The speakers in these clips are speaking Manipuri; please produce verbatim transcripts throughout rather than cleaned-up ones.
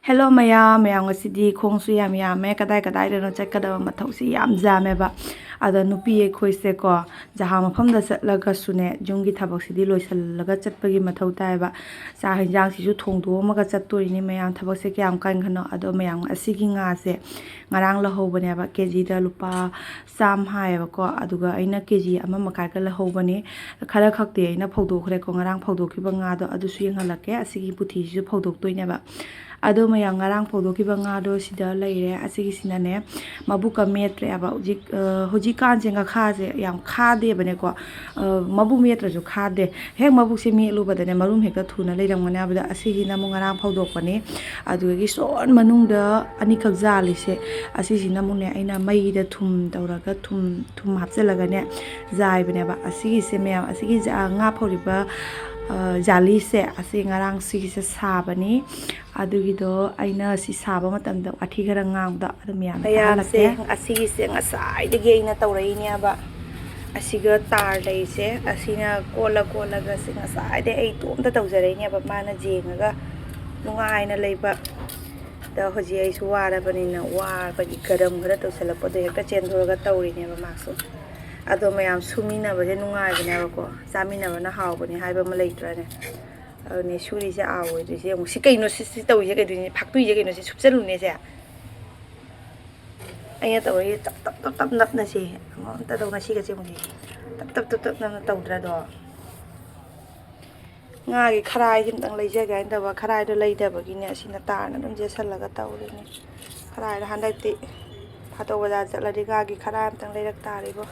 ꯍꯦꯜꯂꯣ ꯃꯌꯥꯝ, ꯃꯌꯥꯝ ꯉꯁꯤꯗꯤ ꯈꯣꯡꯁꯨ ꯌꯥꯝ ꯌꯥꯝꯃꯦ, ꯀꯗꯥꯏ ꯀꯗꯥꯏꯗꯅꯣ ꯆꯠꯀꯗꯕ ꯃꯊꯧꯁꯤ ꯌꯥꯝ ꯌꯥꯝꯃꯦꯕ꯫ ꯑꯗꯣ ꯅꯨꯄꯤ ꯑꯩꯈꯣꯏꯁꯦꯀꯣ, ꯖꯍꯥ ꯃꯐꯝꯗ ꯆꯠꯂꯒꯁꯨꯅꯦ, ꯌꯨꯝꯒꯤ ꯊꯕꯛꯁꯤꯗꯤ ꯂꯣꯏꯁꯤꯜꯂꯒ ꯆꯠꯄꯒꯤ ꯃꯊꯧ ꯇꯥꯏꯌꯦꯕ꯫ ꯆꯥꯛ ꯍꯦꯟꯖꯥꯡꯁꯤꯁꯨ ꯊꯣꯡꯗꯣꯛꯑꯝꯃꯒ ꯆꯠꯇꯣꯏꯅꯤ ꯃꯌꯥꯝ, ꯊꯕꯛꯁꯦ ꯀꯌꯥꯝ ꯀꯟꯈ꯭ꯔꯅꯣ꯫ ꯑꯗꯣ ꯃꯌꯥꯝ, ꯑꯁꯤꯒꯤ ꯉꯥꯁꯦ ꯉꯔꯥꯡ ꯂꯧꯍꯧꯕꯅꯦꯕ, ꯀꯦ ꯖꯤꯗ ꯂꯨꯄꯥ ꯆꯥꯝꯃ ꯍꯥꯏꯌꯦꯕꯀꯣ꯫ ꯑꯗꯨꯒ ꯑꯩꯅ ꯀꯦ ꯖꯤ ꯑꯃ ꯃꯈꯥꯏꯒ ꯂꯧꯍꯧꯕꯅꯦ꯫ ꯈꯔ ꯈꯛꯇꯤ ꯑꯩꯅ ꯐꯧꯗꯣꯛꯈ꯭ꯔꯦꯀꯣ, ꯉꯔꯥꯡ ꯐꯧꯗꯣꯛꯈꯤꯕ ꯉꯥꯗꯣ, ꯑꯗꯨꯁꯨ ꯌꯦꯡꯍꯜꯂꯛꯀꯦ꯫ ꯑꯁꯤꯒꯤ ꯄꯨꯊꯤꯁꯤꯁꯨ ꯐꯧꯗꯣꯛꯇꯣꯏꯅꯦꯕ꯫ ꯑꯗꯣ ꯃꯌꯥꯝ, ꯉꯔꯥꯡ ꯐꯧꯗꯣꯛꯈꯤꯕ ꯉꯥꯗꯣ ꯁꯤꯗ ꯂꯩꯔꯦ꯫ ꯑꯁꯤꯒꯤꯁꯤꯅ ꯅꯦ, ꯃꯕꯨꯛꯀ ꯃꯦꯠꯇ꯭ꯔꯦꯕ꯫ ꯍꯧꯖꯤꯛ, ꯑ, ꯍꯧꯖꯤꯛꯀꯥꯟꯁꯦ ꯉꯥꯈꯥꯁꯦ ꯌꯥꯝ ꯈꯥꯗꯦꯕꯅꯦꯀꯣ꯫ ꯑ, ꯃꯕꯨꯛ ꯃꯦꯠꯇ꯭ꯔꯁꯨ ꯈꯥꯗꯦ꯫ ꯍꯦꯛ ꯃꯕꯨꯛꯁꯦ ꯃꯦꯠꯂꯨꯕꯗꯅꯦ, ꯃꯔꯨꯝ ꯍꯦꯛꯇ ꯊꯨꯅ ꯂꯩꯔꯝꯒꯅꯤ ꯍꯥꯏꯕꯗ, ꯑꯁꯤꯒꯤꯅ ꯑꯃꯨꯛ ꯉꯔꯥꯡ ꯐꯧꯗꯣꯛꯄꯅꯤ꯫ ꯑꯗꯨꯗꯒꯤ ꯁꯣꯟ ꯃꯅꯨꯡꯗ ꯑꯅꯤꯈꯛ ꯖꯥꯜꯂꯤꯁꯦ, ꯑꯁꯤꯁꯤꯅ ꯑꯃꯨꯛꯅꯦ, ꯑꯩꯅ ꯃꯩꯗ ꯊꯨꯝ ꯇꯧꯔꯒ, ꯊꯨꯝ, ꯊꯨꯝ ꯍꯥꯞꯆꯤꯜꯂꯒꯅꯦ, ꯖꯥꯏꯕꯅꯦꯕ꯫ ꯑꯁꯤꯒꯤꯁꯦ ꯃꯌꯥꯝ, ꯑꯁꯤꯒꯤ ꯖꯥ-, ꯉꯥ ꯐꯧꯔꯤꯕ, ꯑ, ꯖꯥꯂꯤꯁꯦ, ꯑꯁꯤ ꯉꯔꯥꯡ ꯁꯤꯒꯤꯁꯦ ꯁꯥꯕꯅꯤ꯫ ꯑꯗꯨꯒꯤꯗꯣ ꯑꯩꯅ ꯁꯤ ꯁꯥꯕ ꯃꯇꯝꯗ ꯋꯥꯊꯤ ꯈꯔ ꯉꯥꯡꯕꯗ ꯑꯗꯨꯝ ꯌꯥꯝꯅ ꯃꯌꯥꯝꯁꯦ ꯇꯥꯍꯜꯂꯛꯀꯦ꯫ ꯑꯁꯤꯒꯤꯁꯦ ꯉꯁꯥꯏꯗꯒꯤ ꯑꯩꯅ ꯇꯧꯔꯛꯏꯅꯦꯕ꯫ ꯑꯁꯤꯒ ꯇꯥꯔ ꯂꯩꯁꯦ, ꯑꯁꯤꯅ ꯀꯣꯠꯂ ꯀꯣꯠꯂꯒ ꯁꯤ ꯉꯁꯥꯏꯗꯩ ꯑꯩ ꯏꯇꯣꯝꯇ ꯇꯧꯖꯔꯛꯏꯅꯦꯕ꯫ ꯃꯥꯅ ꯌꯦꯡꯉꯒ ꯅꯨꯡꯉꯥꯏꯅ ꯂꯩꯕ꯫ ꯑꯗ ꯍꯧꯖꯤꯛ ꯑꯩꯁꯨ ꯋꯥꯔꯕꯅꯤꯅ, ꯋꯥꯕꯒꯤ ꯒꯔꯝ ꯈꯔ ꯇꯧꯁꯜꯂꯛꯄꯗꯣ ꯍꯦꯛꯇ ꯆꯦꯟꯊꯣꯔꯒ ꯇꯧꯔꯤꯅꯦꯕ ꯃꯥꯁꯨ꯫ ꯑꯗꯣ ꯃꯌꯥꯝ ꯁꯨꯃꯤꯟꯅꯕꯁꯦ ꯅꯨꯡꯉꯥꯏꯕꯅꯦꯕꯀꯣ, ꯆꯥꯃꯤꯟꯅꯕꯅ ꯍꯥꯎꯕꯅꯤ ꯍꯥꯏꯕ ꯑꯃ ꯂꯩꯇ꯭ꯔꯅꯦ꯫ ꯑꯗꯨꯅꯦ ꯁꯨꯔꯤꯁꯦ ꯑꯥ ꯑꯣꯏꯗꯣꯏꯁꯦ ꯌꯦꯡꯉꯨ꯫ ꯁꯤ ꯀꯩꯅꯣ, ꯁꯤ, ꯁꯤ ꯇꯧꯔꯤꯁꯦ ꯀꯩꯗꯣꯏꯅꯦ, ꯐꯥꯛꯇꯣꯏꯁꯦ ꯀꯩꯅꯣ, ꯁꯤ ꯁꯨꯞꯆꯜꯂꯨꯅꯦ ꯁꯦ꯫ ꯑꯩꯅ ꯇꯧꯔꯤꯁꯦ ꯇꯞ ꯇꯞ ꯇꯞ ꯇꯞ ꯅꯞꯅꯁꯦ꯫ ꯑꯃꯨꯛ ꯑꯝꯇ ꯇꯧ, ꯉꯁꯤꯒꯁꯦ ꯑꯃꯨꯛ ꯇꯞ ꯇꯞ ꯇꯞ ꯇꯞ ꯅꯞꯅ ꯇꯧꯗ꯭ꯔꯗꯣ꯫ ꯉꯥꯒꯤ ꯈꯔꯥꯏꯁꯤ ꯑꯝꯇꯪ ꯂꯩꯖꯒꯦ ꯍꯥꯏꯅ ꯇꯧꯕ, ꯈꯔꯥꯏꯗꯣ ꯂꯩꯗꯕꯒꯤꯅꯦ, ꯑꯁꯤꯅ ꯇꯥꯔꯅ ꯑꯗꯨꯝ ꯆꯦꯠꯁꯜꯂꯒ ꯇꯧꯔꯤꯅꯦ꯫ ꯈꯔꯥꯏꯗꯣ ꯍꯟꯗꯛꯇꯤ ꯐꯥꯇꯧ ꯕꯖꯥꯔ ꯆꯠꯂꯗꯤ ꯉꯥꯒꯤ ꯈꯔꯥꯏ ꯑꯝꯇꯪ ꯂꯩꯔꯛ ꯇꯥꯔꯤꯕꯣ꯫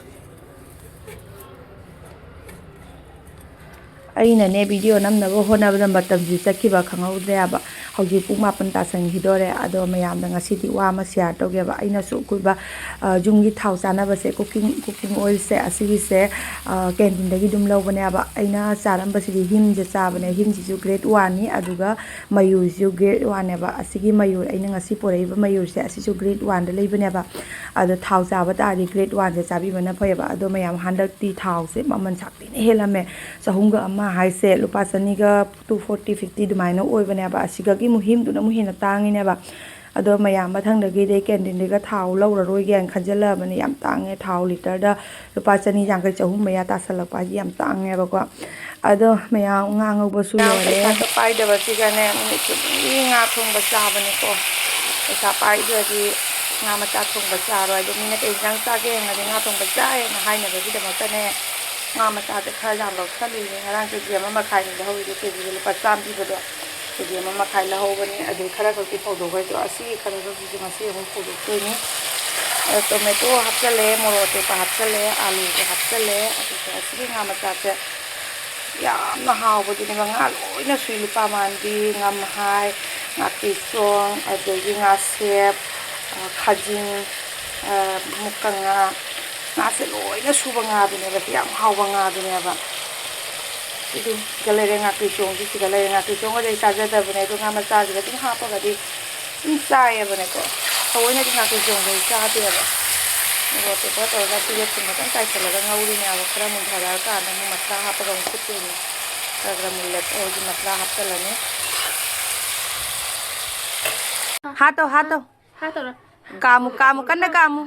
ꯑꯩꯅꯅꯦ, ꯚꯤꯗꯤꯑꯣ ꯅꯝꯅꯕ ꯍꯣꯠꯅꯕꯗ ꯃꯇꯝꯁꯤ ꯆꯠꯈꯤꯕ ꯈꯪꯍꯧꯗ꯭ꯔꯦꯕ꯫ ꯍꯧꯖꯤꯛ ꯄꯨꯡ ꯃꯥꯄꯟ ꯇꯥꯁꯟꯈꯤꯗꯣꯔꯦ꯫ ꯑꯗꯣ ꯃꯌꯥꯝꯗ ꯉꯁꯤꯗꯤ ꯋꯥ ꯑꯃ ꯁꯤꯌꯥꯔ ꯇꯧꯒꯦꯕ꯫ ꯑꯩꯅ ꯁꯨꯝ ꯀꯨꯏꯕ, ꯑ, ꯌꯨꯝꯒꯤ ꯊꯥꯎ ꯆꯥꯅꯕꯁꯦ, ꯀꯨꯀꯤꯡ, ꯀꯨꯀꯤꯡ ꯑꯣꯏꯜꯁꯦ, ꯑꯁꯤꯒꯤꯁꯦ, ꯑ, ꯀꯦꯟꯇꯤꯟꯗꯒꯤ ꯑꯗꯨꯝ ꯂꯧꯕꯅꯦꯕ꯫ ꯑꯩꯅ ꯆꯥꯔꯝꯕꯁꯤꯗꯤ ꯍꯤꯝꯁꯦ ꯆꯥꯕꯅꯦ꯫ ꯍꯤꯝꯁꯤꯁꯨ ꯒ꯭ꯔꯦꯠ ꯋꯥꯟꯅꯤ, ꯑꯗꯨꯒ ꯃꯌꯨꯔꯁꯤꯁꯨ ꯒ꯭ꯔꯦꯠ ꯋꯥꯟꯅꯦꯕ꯫ ꯑꯁꯤꯒꯤ ꯃꯌꯨꯔ, ꯑꯩꯅ ꯉꯁꯤ ꯄꯣꯔꯛꯏꯕ ꯃꯌꯨꯔꯁꯦ, ꯑꯁꯤꯁꯨ ꯒ꯭ꯔꯦꯠ ꯋꯥꯟꯗ ꯂꯩꯕꯅꯦꯕ꯫ ꯑꯗꯣ ꯊꯥꯎ ꯆꯥꯕ ꯇꯥꯔꯗꯤ ꯒ꯭ꯔꯦꯠ ꯋꯥꯟꯁꯦ ꯆꯥꯕꯤꯕꯅ ꯐꯩꯌꯦꯕ꯫ ꯑꯗꯣ ꯃꯌꯥꯝ, ꯍꯟꯗꯛꯇꯤ ꯊꯥꯎꯁꯦ ꯃꯃꯜ ꯁꯥꯊꯤꯅ ꯍꯦꯜꯂꯝꯃꯦ꯫ ꯆꯍꯨꯝꯒ ꯑꯃ ꯍꯥꯏꯁꯦ ꯂꯨꯄꯥ ꯆꯅꯤꯒ two forty, fifty ꯑꯗꯨꯃꯥꯏꯅ ꯑꯣꯏꯕꯅꯦꯕ꯫ ꯑꯁꯤꯒꯒꯤ ꯃꯨꯍꯤꯝꯗꯨꯅ ꯑꯃꯨꯛ ꯍꯦꯟꯅ ꯇꯥꯡꯉꯤꯅꯦꯕ꯫ ꯑꯗꯣ ꯃꯌꯥꯝ ꯃꯊꯪꯗꯒꯤꯗꯤ ꯀꯦꯟꯇꯤꯟꯗꯒ ꯊꯥꯎ ꯂꯧꯔꯔꯣꯏꯒꯦꯅ ꯈꯟꯖꯜꯂꯛꯑꯕꯅꯦ꯫ ꯌꯥꯝ ꯇꯥꯡꯉꯦ ꯊꯥꯎ ꯂꯤꯇꯔꯗ ꯂꯨꯄꯥ ꯆꯅꯤ ꯌꯥꯡꯈꯩ, ꯆꯍꯨꯝ ꯃꯌꯥ ꯇꯥꯁꯜꯂꯛꯄ ꯍꯥꯏꯁꯦ ꯌꯥꯝ ꯇꯥꯡꯉꯦꯕꯀꯣ꯫ ꯑꯗꯣ ꯃꯌꯥꯝ ꯉꯥ ꯉꯧꯕꯁꯨ ꯂꯣꯏꯔꯦ꯫ ꯄꯩꯁꯥ ꯄꯥꯏꯗꯕꯁꯤꯒꯅꯦ ꯅꯨꯃꯤꯠ ꯈꯨꯗꯤꯡꯒꯤ ꯉꯥ ꯊꯣꯡꯕ ꯆꯥꯕꯅꯦꯀꯣ꯫ ꯄꯩꯁꯥ ꯄꯥꯏꯗ꯭ꯔꯗꯤ ꯉꯥ ꯃꯆꯥ ꯊꯣꯡꯕ ꯆꯥꯔꯣꯏ꯫ ꯑꯗꯣ ꯃꯤꯅ "ꯀꯩ ꯏꯟꯖꯥꯡ ꯆꯥꯒꯦ?" ꯍꯪꯉꯗꯤ "ꯉꯥ ꯊꯣꯡꯕ ꯆꯥꯏꯌꯦꯅ" ꯍꯥꯏꯅꯕꯒꯤꯗꯃꯛꯇꯅꯦ ꯉꯥ ꯃꯆꯥꯁꯦ ꯈꯔ ꯌꯥꯝ ꯂꯧꯁꯜꯂꯤꯅꯦ꯫ ꯉꯔꯥꯡ ꯀꯦ ꯖꯤ ꯑꯃ ꯃꯈꯥꯏꯅꯤ ꯂꯧꯍꯧꯔꯤꯗꯣ, ꯀꯦ ꯖꯤꯗ ꯂꯨꯄꯥ ꯆꯥꯝꯃ ꯄꯤꯕꯗꯣ꯫ ꯀꯦ ꯖꯤ ꯑꯃ ꯃꯈꯥꯏ ꯂꯧꯍꯧꯕꯅꯤ꯫ ꯑꯗꯩ ꯈꯔ ꯈꯛꯇꯤ ꯐꯧꯗꯣꯛꯈ꯭ꯔꯦ꯫ ꯑꯗꯣ ꯑꯁꯤꯒꯤ ꯈꯔ ꯈꯛꯁꯤꯁꯨ ꯉꯁꯤ ꯑꯃꯨꯛ ꯐꯧꯗꯣꯛꯇꯣꯏꯅꯤ꯫ ꯑꯗꯣ ꯇꯣꯃꯦꯇꯣ ꯍꯥꯞꯆꯜꯂꯦ, ꯃꯣꯔꯣꯛ ꯑꯇꯦꯛꯄ ꯍꯥꯞꯆꯜꯂꯦ, ꯑꯂꯨꯁꯨ ꯍꯥꯞꯆꯜꯂꯦ꯫ ꯑꯗꯨꯒ ꯑꯁꯤꯒꯤ ꯉꯥ ꯃꯆꯥꯁꯦ ꯌꯥꯝꯅ ꯍꯥꯎꯕꯗꯨꯅꯦꯕ꯫ ꯉꯥ ꯂꯣꯏꯅ ꯁꯨꯏ꯫ ꯂꯨꯄꯥ ꯃꯥꯟꯕꯤ, ꯉꯝꯍꯥꯏ, ꯉꯥꯀꯤꯆꯣꯡ, ꯑꯗꯒꯤ ꯉꯥꯁꯦꯞ, ꯑ, ꯈꯥꯖꯤꯡ, ꯑ, ꯃꯨꯀ ꯉꯥ, ꯉꯥꯁꯦ ꯂꯣꯏꯅ ꯁꯨꯕ ꯉꯥꯗꯨꯅꯦꯕ꯫ ꯁꯤ ꯌꯥꯝ ꯍꯥꯎꯕ ꯉꯥꯗꯨꯅꯦꯕ꯫ ꯁꯤꯗꯤ ꯁꯤꯗ ꯂꯩꯔꯦ, ꯉꯥꯀꯤꯆꯣꯡꯁꯤ ꯁꯤꯗ ꯂꯩꯔꯦ꯫ ꯉꯥꯀꯤꯆꯣꯡꯒꯗꯤ ꯑꯩ ꯆꯥꯖꯗꯕꯅꯦ, ꯑꯗꯣ ꯉꯥ ꯃꯆꯥꯁꯤꯗ ꯑꯗꯨꯝ ꯍꯥꯞꯄꯒꯗꯤ ꯑꯗꯨꯝ ꯆꯥꯏꯌꯦꯕꯅꯦꯀꯣ꯫ ꯊꯑꯣꯏꯅꯗꯤ ꯉꯥꯀꯤꯆꯣꯡꯁꯦ ꯑꯩ ꯆꯥꯗꯦꯕ꯫ ꯃꯣꯔꯣꯛ ꯑꯇꯦꯛꯄ ꯇꯧꯔꯒ ꯁꯤꯒ ꯊꯨꯝ ꯈꯛꯇꯪ ꯆꯥꯏꯁꯤꯜꯂꯒ ꯉꯧꯔꯤꯅꯦꯕ꯫ ꯈꯔ ꯃꯨꯟꯊꯔꯛꯑꯀꯥꯟꯗ ꯑꯃꯨꯛ ꯃꯁꯂꯥ ꯍꯥꯞꯄꯒ ꯑꯃꯨꯛ ꯐꯨꯠꯇꯣꯏꯅꯤ꯫ ꯈꯔ ꯈꯔ ꯃꯨꯜꯂꯦ꯫ ꯍꯧꯖꯤꯛ ꯃꯁꯂꯥ ꯍꯥꯞꯆꯤꯜꯂꯅꯤ꯫ ꯍꯥꯠꯇꯣ, ꯍꯥꯠꯇꯣ꯫ ꯍꯥꯠꯇꯧꯔꯣ? ꯀꯥꯝꯃꯨ, ꯀꯥꯝꯃꯨ, ꯀꯟꯅ ꯀꯥꯝꯃꯨ꯫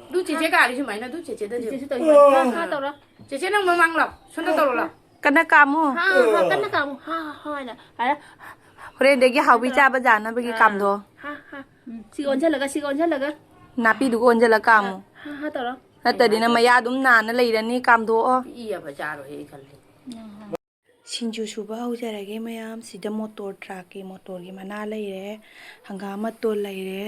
ꯑꯗꯨ ꯆꯦꯆꯦ ꯀꯥꯔꯤ ꯁꯨꯃꯥꯏꯅ, ꯑꯗꯨ ꯆꯦꯆꯦꯗꯁꯨ꯫ ꯆꯦꯆꯦꯁꯨ ꯇꯧꯔꯤ꯫ ꯍꯥ, ꯍꯥ ꯇꯧꯔꯣ꯫ ꯆꯦꯆꯦ, ꯅꯪ ꯃꯃꯥꯡ ꯂꯥꯎ꯫ ꯁꯣꯝꯗ ꯇꯧꯔꯣ ꯂꯥꯎ꯫ ꯀꯟꯅ ꯀꯥꯝꯃꯨ꯫ ꯍꯥ, ꯍꯥ, ꯀꯟꯅ ꯀꯥꯝꯃꯨ꯫ ꯍꯥ, ꯍꯥ, ꯍꯥꯏꯅ꯫ ꯍꯥꯏꯔꯦ꯫ ꯍꯣꯔꯦꯟꯗꯒꯤ ꯍꯥꯎꯕꯤ ꯆꯥꯕ ꯌꯥꯅꯕꯒꯤ ꯑꯥ꯫ ꯀꯥꯝꯊꯣꯛꯑꯣ꯫ ꯍꯥ, ꯍꯥ꯫ ꯎꯝ, ꯁꯤꯒ ꯑꯣꯟꯁꯤꯜꯂꯒ, ꯁꯤꯒ ꯑꯣꯟꯁꯤꯜꯂꯒ꯫ ꯅꯥꯄꯤꯗꯨꯒ ꯑꯣꯟꯁꯤꯜꯂꯒ ꯀꯥꯝꯃꯨ꯫ ꯍꯥ, ꯍꯥ ꯇꯧꯔꯣ꯫ ꯅꯠꯇ꯭ꯔꯗꯤ ꯅꯃꯌꯥ ꯑꯗꯨꯝ ꯅꯥꯟꯅ ꯂꯩꯔꯅꯤ, ꯀꯥꯝꯊꯣꯛꯑꯣ꯫ ꯄꯤꯛꯏ ꯌꯥꯕ ꯆꯥꯔꯣꯏꯍꯦ ꯈꯜꯂꯤ꯫ ꯁꯤꯡꯖꯨ ꯁꯨꯕ ꯍꯧꯖꯔꯒꯦ ꯃꯌꯥꯝ꯫ ꯁꯤꯗ ꯃꯣꯇꯣꯔ ꯇ꯭ꯔꯥꯛꯀꯤ ꯃꯣꯇꯣꯔꯒꯤ ꯃꯅꯥ ꯂꯩꯔꯦ, ꯍꯪꯒꯥꯝ ꯃꯇꯣꯟ ꯂꯩꯔꯦ,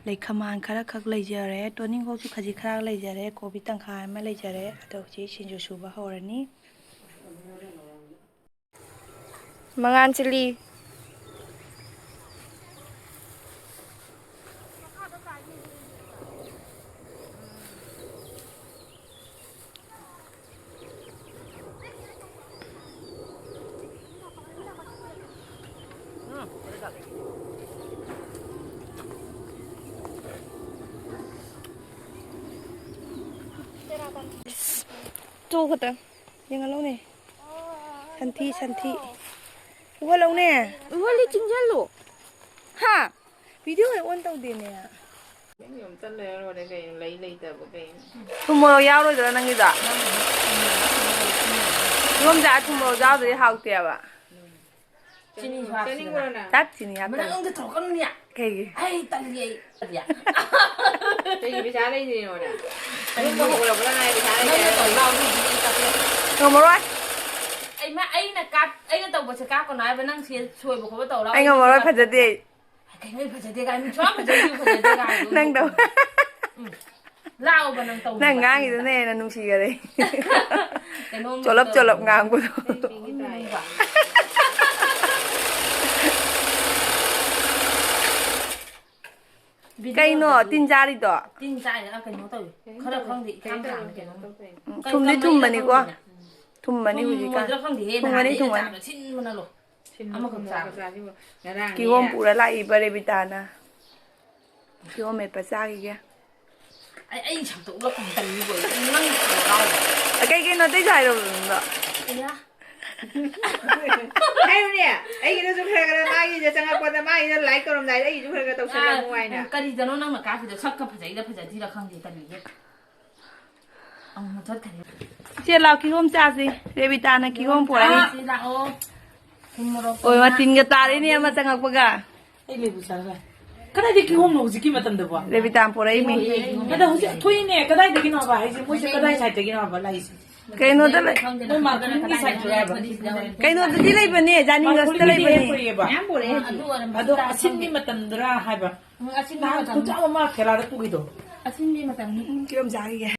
ꯂꯩꯈꯃꯥꯟ ꯈꯔ ꯈꯛ ꯂꯩꯖꯔꯦ, ꯇꯣꯅꯤꯡꯈꯣꯛꯁꯨ ꯈꯖꯤꯛ ꯈꯔ ꯂꯩꯖꯔꯦ, ꯀꯣꯕꯤ ꯇꯪꯈꯥꯏ ꯑꯃ ꯂꯩꯖꯔꯦ꯫ ꯑꯗꯣ ꯍꯧꯖꯤꯛ ꯁꯤꯡꯖꯨ ꯁꯨꯕ ꯍꯧꯔꯅꯤ꯫ ꯃꯉꯥꯟ ꯆꯤꯂꯤ꯫ ꯇꯣꯛꯈꯇ ꯌꯦꯡꯍꯜꯂꯧꯅꯦ꯫ ꯁꯟꯊꯤ, ꯁꯟꯊꯤ꯫ ꯎꯍꯜꯂꯧꯅꯦ꯫ ꯎꯍꯜꯂꯤ, ꯆꯤꯡꯁꯤꯜꯂꯨ꯫ ꯍꯥ? ꯚꯤꯗꯤꯑꯣ ꯍꯦꯛ ꯑꯣꯟ ꯇꯧꯗꯦꯅꯦ꯫ ꯅꯪ ꯌꯨꯝ ꯆꯠꯂꯦ ꯂꯣꯏꯔꯦ ꯀꯩꯅꯣ? ꯂꯩ ꯂꯩꯇꯕ ꯀꯩꯅꯣ? ꯊꯨꯝ ꯃꯣꯔꯣꯛ ꯌꯥꯎꯔꯣꯏꯗ꯭ꯔꯥ ꯅꯪꯒꯤꯗꯣ? ꯏꯗꯣꯝꯆꯥ, ꯊꯨꯝ ꯃꯣꯔꯣꯛ ꯌꯥꯎꯗ꯭ꯔꯗꯤ ꯍꯥꯎꯇꯦꯕ꯫ ꯆꯤꯅꯤ ꯍꯥꯞꯁꯤꯗꯅ꯫ ꯆꯥꯅꯤꯡꯕ꯭ꯔꯣ ꯅꯪ? ꯆꯥꯛ ꯆꯤꯅꯤ ꯍꯥꯞꯇꯕ꯫ ꯃꯅꯥ ꯑꯃꯨꯛꯇ ꯇꯧꯔꯛꯀꯅꯨꯅꯦ꯫ ꯀꯩꯒꯤ? ꯑꯩ ꯇꯜꯂꯤ, ꯑꯩ ꯇꯜꯂꯤ꯫ ꯀꯩꯒꯤ ꯄꯩꯁꯥ ꯂꯩꯇ꯭ꯔꯤꯅꯣ ꯅꯪ? ꯌꯨꯝꯗ ꯍꯧꯒꯠꯂꯛꯄꯗ ꯉꯥꯏꯔꯤ ꯄꯩꯁꯥ ꯂꯩꯇ꯭ꯔꯦ꯫ ꯅꯪꯅ ꯇꯧ ꯂꯥꯎ, ꯑꯗꯨꯗꯤ ꯑꯩ ꯀꯥꯞꯄꯛꯀꯦ꯫ ꯉꯝꯃꯔꯣꯏ꯫ ꯑꯩ ꯃ-, ꯑꯩꯅ ꯀꯥꯞ-, ꯑꯩꯅ ꯇꯧꯕꯁꯦ ꯀꯥꯞꯀꯅꯣ ꯍꯥꯏꯕ, ꯅꯪ ꯁꯤ ꯁꯣꯏꯕ ꯈꯣꯠꯄ ꯇꯧ ꯂꯥꯎ, ꯑꯩ ꯑꯩ ꯉꯝꯃꯔꯣꯏ, ꯀꯥꯞꯄꯛꯀꯦ꯫ ꯐꯖꯗꯦ꯫ ꯀꯩꯅꯣ ꯑꯩ ꯐꯖꯗꯦ ꯀꯥꯏ? ꯃꯤ ꯁꯨꯡꯐꯖ ꯐꯖꯗꯦ ꯀꯥꯏ ꯍꯥꯏꯗꯣ? ꯅꯪꯗꯣ꯫ ꯎꯝ꯫ ꯂꯥꯛꯑꯣꯕ ꯅꯪ ꯇꯧꯅꯕ꯫ ꯅꯪ ꯉꯥꯡꯉꯤꯗꯨꯅ ꯍꯦꯟꯅ ꯅꯨꯡꯁꯤꯈꯔꯦ꯫ ꯀꯩꯅꯣꯝ ꯆꯣꯂꯞ ꯇꯧ꯫ ꯆꯣꯂꯞ ꯉꯥꯡꯕꯗꯣ꯫ ꯎꯝ, ꯎꯝ, ꯎꯝ꯫ ꯀꯩꯅꯣ ꯇꯤꯟ ꯆꯥꯔꯤꯗꯣ? ꯇꯤꯟ ꯆꯥꯏꯔ ꯀꯩꯅꯣ ꯇꯧꯏ꯫ ꯈꯔ ꯈꯪꯗꯦ, ꯏꯀꯥꯡ ꯀꯥꯡꯉꯦ ꯀꯩꯅꯣꯝ꯫ ꯎꯝ, ꯀꯃꯥꯏꯅ ꯊꯨꯝꯗꯤ ꯀꯃꯥꯏꯅ ꯊꯨꯝꯕꯅꯤꯀꯣ꯫ ꯈꯪꯗꯦꯅꯦ? ꯊꯨꯝꯕꯅꯤ ꯍꯧꯖꯤꯛꯀꯥꯟ꯫ ꯊꯨꯝꯃꯣꯏꯗ꯭ꯔꯥ ꯈꯪꯗꯦꯍꯦ, ꯊꯨꯝꯕꯅꯤ, ꯅꯍꯥꯟꯗꯩ ꯑꯩꯅ ꯊꯨꯝꯕꯅꯤ꯫ ꯆꯥꯕ ꯁꯤꯟꯕꯅ ꯂꯣꯏ꯫ ꯁꯤꯟꯕ ꯑꯃꯈꯛ ꯊꯨꯝꯕ ꯆꯥꯕ꯫ ꯆꯥꯁꯤꯕꯨ ꯉꯔꯥꯡꯅꯦ꯫ ꯀꯤꯍꯣꯝ ꯄꯨꯔ ꯂꯥꯛꯏꯕ ꯔꯦꯕꯤꯇꯥꯅ꯫ ꯀꯤꯍꯣꯝ ꯃꯦꯠꯄ ꯆꯥꯈꯤꯒꯦ꯫ ꯑꯩ, ꯑꯩ ꯁꯛꯇꯣ ꯎꯠꯂꯛꯄ ꯇꯜꯂꯤꯕꯣ? ꯅꯪ ꯀꯩ ꯀꯩꯅꯣ ꯑꯇꯩꯁꯨ ꯍꯥꯏꯔꯛꯑꯣ ꯅꯪꯗꯣ꯫ ꯑꯌꯥ꯫ ꯍꯥꯏꯌꯨꯅꯦ, ꯑꯩꯒꯤꯗꯁꯨ ꯈꯔ ꯈꯔ ꯃꯥꯒꯤꯗ ꯆꯪꯉꯛꯄꯗ ꯃꯥꯒꯤꯗ like ꯇꯧꯔꯝꯗꯥꯏꯗ ꯑꯩꯒꯤꯁꯨ ꯈꯔ ꯈꯔ ꯇꯧꯁꯜꯂꯝꯃꯨ ꯍꯥꯏꯅ꯫ ꯑ, ꯀꯔꯤꯗꯅꯣ ꯅꯪꯅ ꯀꯥꯞꯄꯤꯗꯣ? ꯁꯛꯀ ꯐꯖꯩꯔ ꯐꯖꯗ꯭ꯔꯤꯔ ꯈꯪꯗꯦ, ꯇꯜꯂꯤꯍꯦ꯫ ꯑꯃꯨꯛ ꯃꯨꯊꯠꯈ꯭ꯔꯦ꯫ ꯆꯦ ꯂꯥꯎ, ꯀꯤꯍꯣꯝ ꯆꯥꯁꯤ꯫ ꯔꯦꯕꯤꯇꯥꯅ ꯀꯤꯍꯣꯝ ꯄꯨꯔꯛꯏ꯫ ꯆꯥꯁꯤ ꯂꯥꯛꯑꯣ꯫ ꯊꯨꯝ ꯃꯣꯔꯣꯛ ꯍꯣꯏ, ꯇꯧꯅ꯫ ꯃꯇꯤꯟꯒ ꯇꯥꯔꯦꯅꯦ ꯑꯃ ꯆꯪꯉꯛꯄꯒ꯫ ꯑꯩ ꯂꯩꯕꯨ ꯆꯥꯔꯒ꯫ ꯀꯗꯥꯏꯗꯒꯤ ꯀꯤꯍꯣꯝꯅꯣ ꯍꯧꯖꯤꯛꯀꯤ ꯃꯇꯝꯗꯕꯣ? ꯔꯦꯕꯤꯇꯥꯅ ꯄꯨꯔꯛꯏꯃꯤ꯫ ꯑꯗ ꯍꯧꯖꯤꯛ ꯊꯣꯛꯏꯅꯦ, ꯀꯗꯥꯏꯗꯒꯤꯅꯣ ꯍꯥꯏꯕ ꯍꯥꯏꯁꯦ? ꯃꯣꯏꯁꯦ ꯀꯗꯥꯏ ꯁꯥꯏꯠꯇꯒꯤꯅꯣ ꯍꯥꯏꯕ ꯂꯥꯛꯏꯁꯦ? ꯀꯩꯅꯣꯗ ꯂꯩ-, ꯃꯣꯏ ꯃꯥꯔꯀꯦꯠꯀꯤ ꯁꯥꯏꯠꯇ ꯂꯩꯕ꯫ ꯀꯩꯅꯣꯗꯗꯤ ꯂꯩꯕꯅꯦ, ꯖꯥꯅꯤꯡꯒꯁꯇ ꯃꯥꯔꯀꯦꯠꯀꯤ ꯂꯩꯕꯅꯦ꯫ ꯂꯩꯕ ꯄꯨꯔꯛꯑꯦꯕ꯫ ꯑꯗꯣ ꯑꯁꯤꯟꯕꯤ ꯃꯇꯝꯗꯔꯥ ꯍꯥꯏꯕ? ꯎꯝ, ꯑꯁꯤꯟꯕꯤ ꯅꯍꯥꯟ ꯃꯇꯝ꯫ ꯈꯨꯆꯥꯎ ꯑꯃ ꯀꯦꯔꯂꯥꯗ ꯄꯨꯈꯤꯗꯣ꯫ ꯑꯁꯤꯟꯕꯤ ꯃꯇꯝꯅꯤ꯫ ꯎꯝ, ꯀꯤꯍꯣꯝ ꯆꯥꯈꯤꯒꯦ꯫